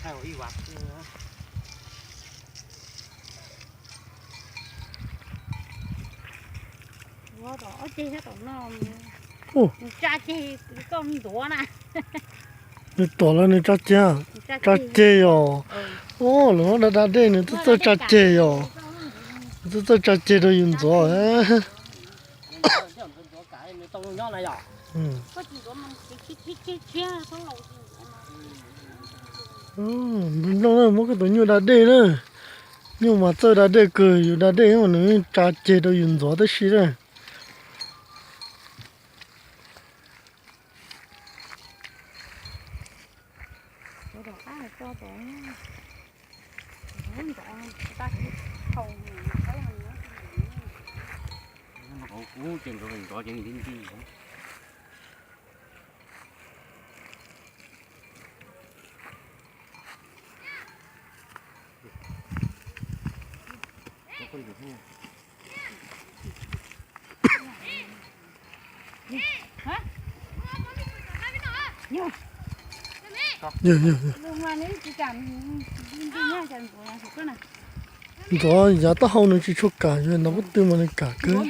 Thaij ua ib vas xwb. Ua tom ob ceg thiab tom no. Ua, nws tsa ceg, koj ntxuav na. Nws tom lawm nws tsa ceg, tsa ceg yom. Ua, lawv muab da da dej nws twb txawj tsa ceg yom. Nws twb txawj tsa ceg rau yus ntxuav. Nplooj na, muab koj tus nyuj da dej na. Nyuj mas txawj da dej kawg, yus da dej mas nws tsa ceg rau yus ntxuav tib si na. Ntxuav yav taub hau nws tsis tshua kam, yog nov pub tw mas nws kam kawg.